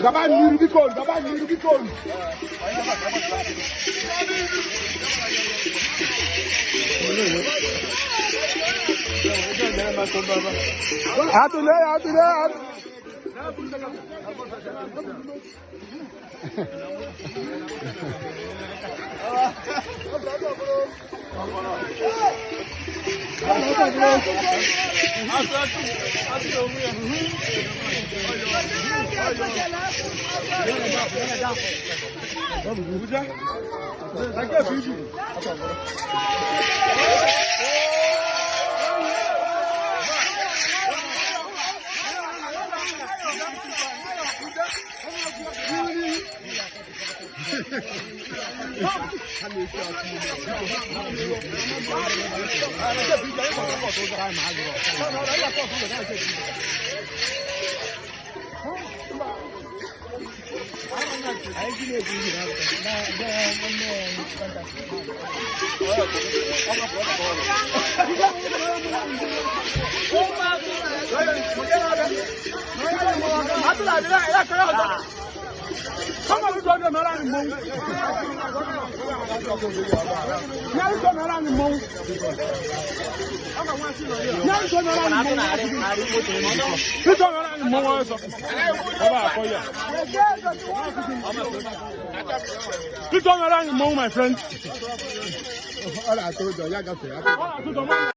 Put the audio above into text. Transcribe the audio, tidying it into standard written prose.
Gaba n'iru biko, gaba n'iru biko. Atụle ya, atụle ya. Peter, my friend. Ọ na-atụ ụjọ ya gafere. Ọ na-atụ ụjọ.